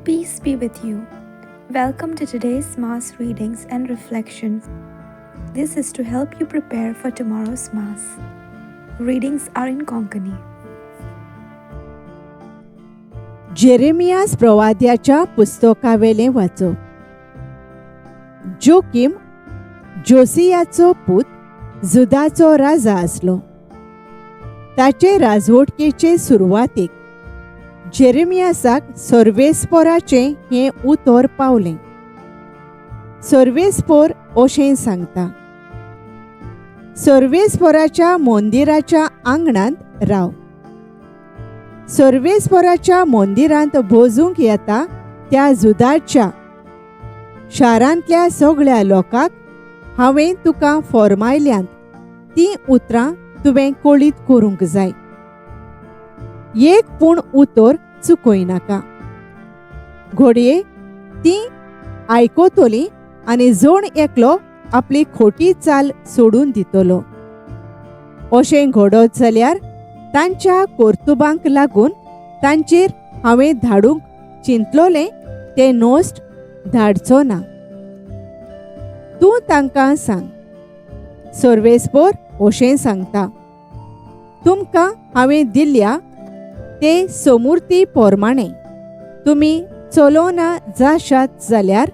Peace be with you. Welcome to today's Mass readings and reflections. This is to help you prepare for tomorrow's Mass. Readings are in Konkani. Jeremias प्रवाद्याच्या पुस्तकावेलें वाचप. जोकीम जोसियाचो पूत जुदाचो राजा आसलो. ताचे राजवटकेचे सुरवातेक जेरेमियासाक सर्वेस्पोराचें हें उतर पावलें. सर्वेस्पोर अशें सांगता, सर्वेस्पोराच्या मंदिराच्या आंगणांत राव. सर्वेस्पोराच्या मंदिरांत भोजूंक येता त्या जुदाच्या शारांतल्या सगळ्या लोकांक हांवें तुका फॉर्मायल्यांत तीं उतरां तुवें कळीत करूंक जाय. एक पूण उतर चुकयनाका. घडये तीं आयकतलीं आनी जण एकलो आपली खोटी चाल सोडून दितलो. अशें घडत जाल्यार तांच्या कर्तुबांक लागून तांचेर हांवें धाडूंक चिंतलोलें तें नश्ट धाडचो ना. तूं तांकां सांग, सर्वेस्पोर अशें सांगता, तुमकां हांवें दिल्या ते समूर्ती प्रमाणे तुमी चलोना जाशात जाल्यार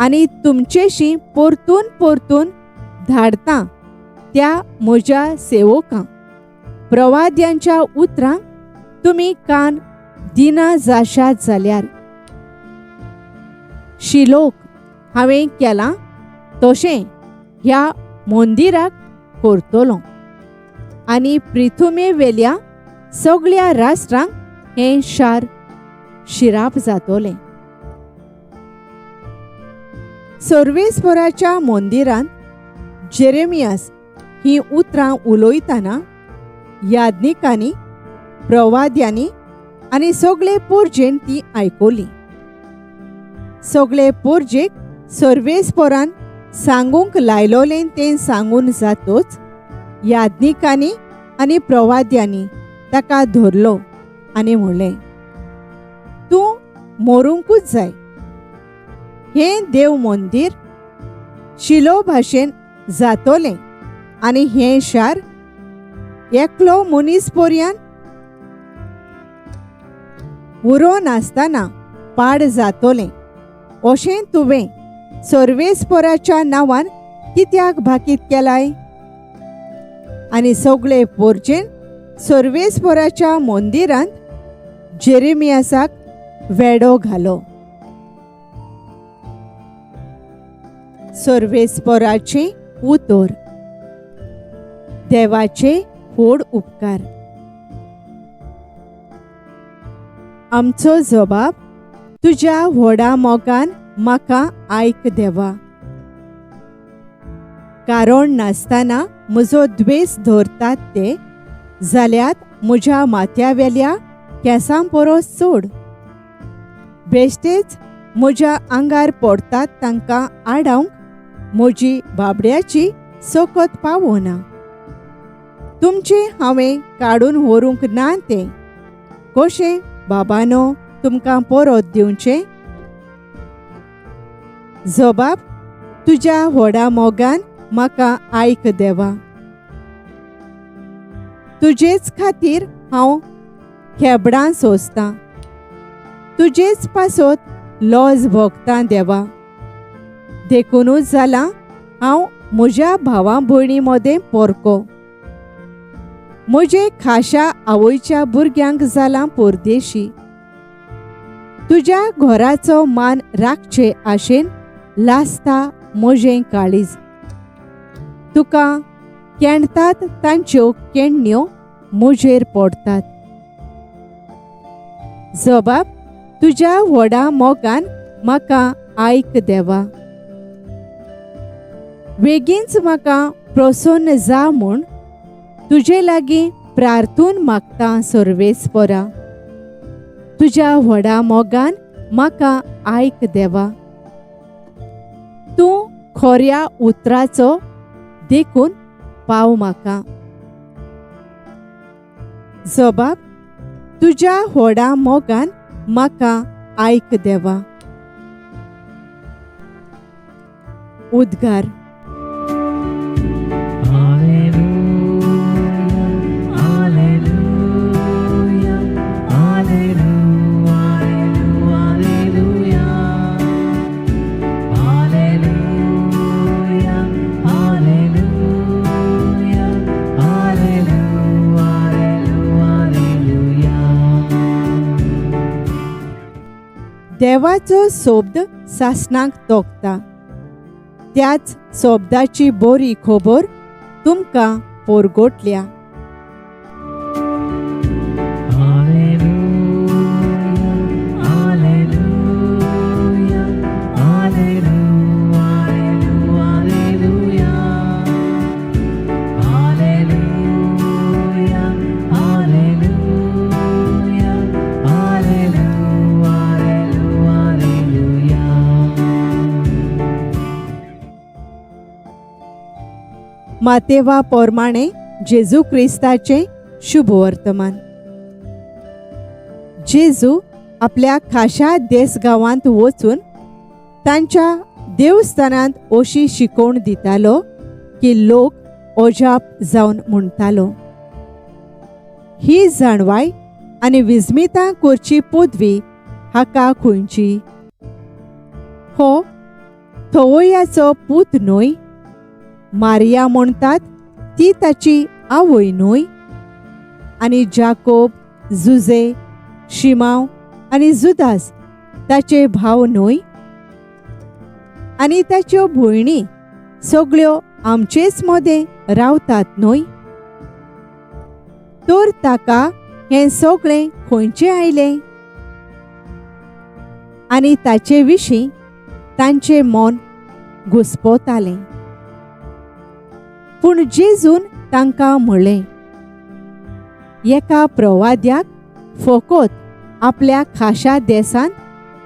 आनी तुमचेशी परतून परतून धाडता त्या म्हज्या सेवकां प्रवाद्यांच्या उतरांक तुमी कान दिना जाशात जाल्यार शिलोक हांवें केलां तशें ह्या मंदिराक करतलो आनी पृथुमे वेल्या सगळ्या राष्ट्रांक हें शार शिराप जातलें. सर्वेस्पोराच्या मंदिरांत जेरेमियास हीं उतरां उलयतना याज्ञिकांनी, प्रवाद्यांनी आनी सगळे पोरजेन ती आयकली. सगळे पोरजेक सर्वेस्पोरान सांगूंक लायलोलें तें सांगून जातोच याज्ञिकांनी आनी प्रवाद्यांनी ताका धरलो आनी म्हणलें, तूं मरूंकूच जाय. हें देव मंदीर शिलो भाशेन जातोलें आनी हें शार एकलो मनीस पर्यान उरो नासतना पाड जातोलें अशें तुवें सर्वेस्पोराच्या नांवान कित्याक भाकीत केलाय? आनी सगळे पोरजेन सर्वेस्पोराच्या मंदिरांत जेरेमियासाक वेडो घालो. सर्वेस्पोराचें उतर. देवाचे व्हड उपकार. आमचो जबाब तुज्या व्हडा मोगान म्हाका आयक देवा. कारण नासतना म्हजो द्वेस धरतात ते जाल्यार म्हज्या माथ्यावेल्या केंसां परस चड. बेश्टेच म्हज्या आंगार पडटात तांकां आडावंक म्हजी बाबड्याची सकत पावना. तुमचें हांवें काडून व्हरूंक ना तें कशें बाबानो तुमकां परत दिवचें? जबाब तुज्या व्हडा मोगान म्हाका आयक देवा. तुजेच खातीर हांव खेबडां सोंसतां, तुजेच पासत लॉज भोगतां देवा. देखुनूच जालां हांव म्हज्या भावा भयणी मदें पोरको. म्हजे खाशा आवयच्या भुरग्यांक जालां परदेशी. तुज्या घराचो मान राखचे आशेन लासता म्हजें काळीज. तुका केणतात तांच्यो केणण्यो म्हजेर पडटात. जबाब तुज्या व्हडा मोगान म्हाका आयक देवा. बेगीनच म्हाका प्रसन्न जा म्हूण तुजे लागीं प्रार्थून मागता सर्वेस्पोरा. तुज्या व्हडा मोगान म्हाका आयक देवा. तूं खोऱ्या उतराचो देखून पाव म्हाका. जबाब तुज्या व्हडा मोगान म्हाका आयक देवा. उद्गार. देवाचो शब्द सासणाक तोखता, त्याच शब्दाची बरी खबर तुमकां पोरगोटल्या. मातेवा पोरमाणे जेजू क्रिस्ताचें शुभ वर्तमान. जेजू आपल्या खाशा देस गांवांत वचून तांच्या देवस्थानांत अशी शिकोवण दितालो की लोक अजाप जावन म्हणटालो, ही जाणवाय आनी विस्मितां करची पदवी हाका खंयची? हो थवयाचो पूत न्हय? मारिया म्हणटात ती ताची आवय न्हय? आनी जाकोब, जुजे, शिमाव आनी जुदास ताचे भाव न्हय? आनी ताच्यो भयणी सगळ्यो आमचेच मदें रावतात न्हय? तर ताका हें सगळें खंयचें आयलें? आनी ताचे विशीं तांचें मन घुस्पतालें. पूण जेजून तांकां म्हणलें, एका प्रवाद्याक फकत आपल्या खाशा देसांत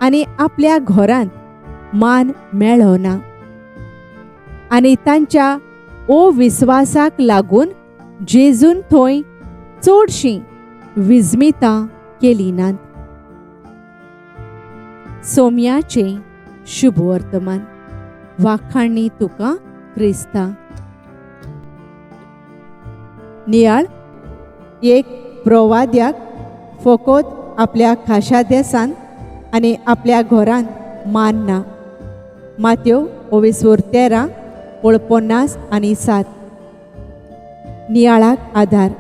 आनी आपल्या घरांत मान मेळना. आनी तांच्या अविस्वासाक लागून जेजून थंय चडशीं विस्मितां केली नात. सोम्याचें शुभ वर्तमान. वाखाणी तुका क्रिस्ता. नियाळ. एक प्रवाद्याक फकत आपल्या खाशा देसांत आनी आपल्या घरांत मान ना. मात्यो 13 57. नियाळाक आधार.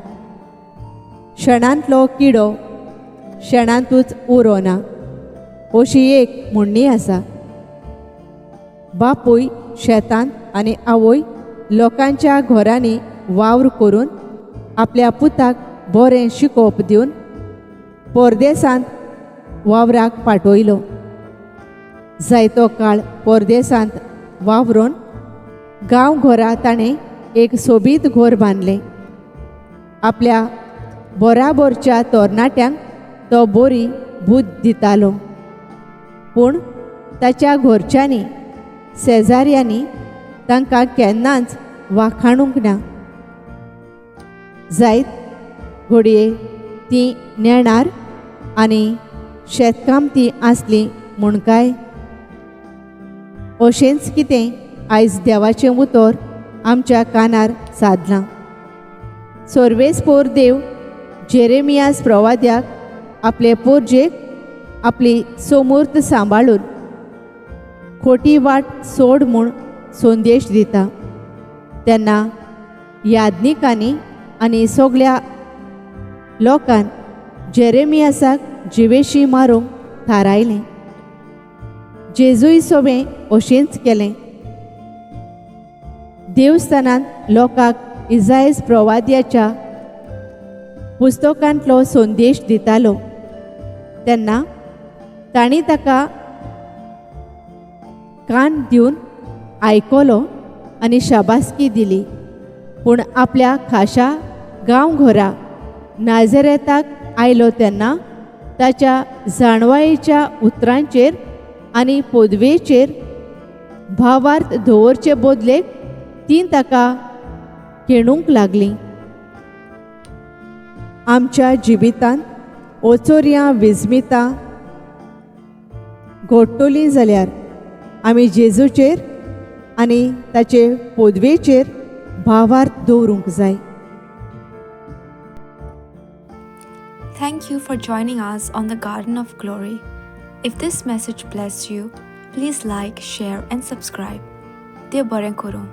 शेणांतलो किडो शेणांतूच उरोना अशी एक म्हणणी आसा. बापूय शेतांत आनी आवय लोकांच्या घरांनी वावर करून आपल्या पुताक बरें शिकोवप दिवन परदेसांत वावराक पाठयलो. जायतो काळ परदेसांत वावरून गांवघरा ताणें एक सोबीत घर बांदलें. आपल्या बराबरच्या तरणाट्यांक तो बरी बुद्द दितालो. पूण ताच्या घरच्यांनी शेजाऱ्यांनी तांकां केन्नाच वाखाणूंक ना. जायत घडये ती नेणार आनी शेतकामती आसली म्हूण काय? अशेंच कितें आयज देवाचें उतर आमच्या कानार सादलां. सर्वेस्पोर देव जेरेमियास प्रवाद्याक आपले पोरजेक आपली सोमूर्त सांबाळून खोटी वाट सोड म्हूण संदेश दिता. तेन्ना याज्ञिकांनी आनी सगळ्या लोकान जेरेमियासाक जिवेशी मारूंक थारायलें. जेजूय सोबें अशेंच केलें. देवस्थानांत लोकांक इजायस प्रवाद्याच्या पुस्तकांतलो संदेश दितालो तेन्ना तांणी ताका कान दिवन आयकलो आनी शाबासकी दिली. पूण आपल्या खाशा गांवघरा नाझरेताक आयलो तेन्ना ताच्या जाणवायेच्या उतरांचेर आनी पदवेचेर भावार्थ दवरचे बदलेक तीं ताका खेणूंक लागलीं. आमच्या जिवितांत ओचोरयां विस्मितां घडटलीं जाल्यार आमी जेजूचेर आनी ताचे पदवेचेर भावार्थ दवरूंक जाय. Thank you for joining us on the Garden of Glory. If this message blessed you, please like, share, and subscribe. देव बरें करूं.